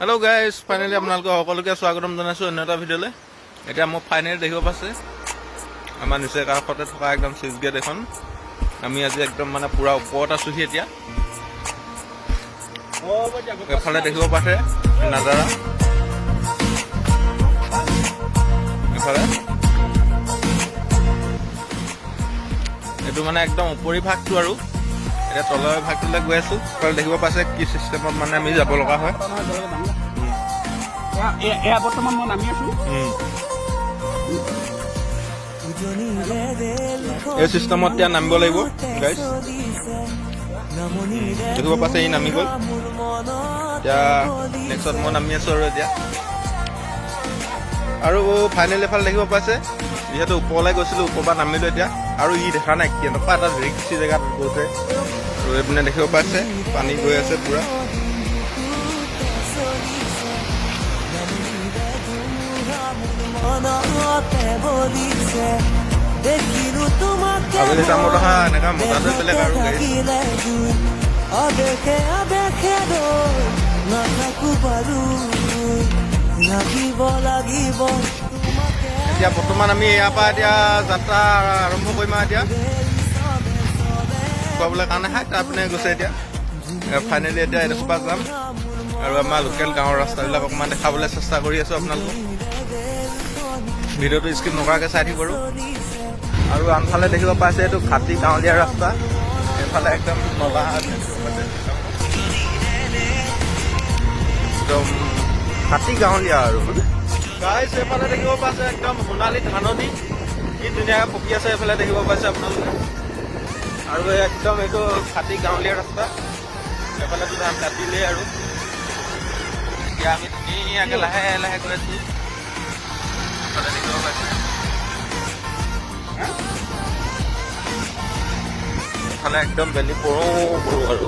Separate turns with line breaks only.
Hello' guys, finally আপোনালোকক সকলোকে স্বাগতম জনাইছোঁ অন্য এটা ভিডিঅ'লৈ। এতিয়া মই ফাইনেলি দেখিব পাইছে, আমাৰ নিচেই কাষতে থকা একদম চুইচ গেট এখন। আমি আজি একদম মানে পূৰা ওপৰত আছোহি। এতিয়া এইফালে দেখিব পাইছে নাজাৰা, এইফালে এইটো মানে একদম উপৰি ভাগটো আৰু এতিয়া তলৰ ভাগটোলৈ গৈ আছো। এইফালে দেখিব পাইছে কি চিষ্টেমত মানে আমি যাব লগা হয়।
এয়া বৰ্তমান মই নামি আছো।
এই চিষ্টেমত এতিয়া নামিব লাগিব গাইজ। দেখিব পাইছে, ই নামি গ'ল। এতিয়া নেক্সট মই নামি আছো। আৰু এতিয়া আৰু ফাইনেল এফালে দেখিব পাইছে, যিহেতু ওপৰলৈ গৈছিলো, ওপৰৰ পৰা নামিলো এতিয়া। আৰু ই দেখা নাই কেনেকুৱা এটা ৰিক্সি জেগাত গৈছে। আৰু এইপিনে দেখিব পাইছে পানী গৈ আছে পুৰা। আবেলি টাইমত অহা এনেকুৱা মজাটোৱে বেলেগ আৰু গাড়ী।
আবেশে আবেশে নাথাকো বাৰু, লাগিব লাগিব তোমাকে।
এতিয়া বৰ্তমান আমি ইয়াৰ পৰা এতিয়া যাত্ৰা আৰম্ভ কৰিম আৰু এতিয়া খুৱাবলৈ কাৰণে খাই তাৰপিনে গৈছে। এতিয়া ফাইনেলি এতিয়া এডোখৰ পৰা যাম আৰু আমাৰ লোকেল গাঁৱৰ ৰাস্তাবিলাক অকণমান দেখাবলৈ চেষ্টা কৰি আছোঁ আপোনালোকক। ভিডিঅ'টো স্কিপ নকৰাকৈ চাই থাকিব। আৰু আনফালে দেখিব পাইছে, এইটো খাটি গাঁৱলীয়া ৰাস্তা। এইফালে একদম নলা দেখিব পাইছে, একদম খাটি গাঁৱলীয়া। আৰু গাইছ, এইফালে দেখিব পাইছে একদম সোণালী ধাননি, কি ধুনীয়াকৈ পকি আছে, এইফালে দেখিব পাইছে আপোনালোকে। আৰু এই একদম এইটো খাটি গাঁৱলীয়া ৰাস্তা। এইফালেতো ধান কাটিলেই। আৰু এতিয়া আমি ধুনীয়াকৈ লাহে লাহে গৈ আছো। এইফালে দেখিব পাইছে, এইফালে একদম বেলি পৰো পৰো। আৰু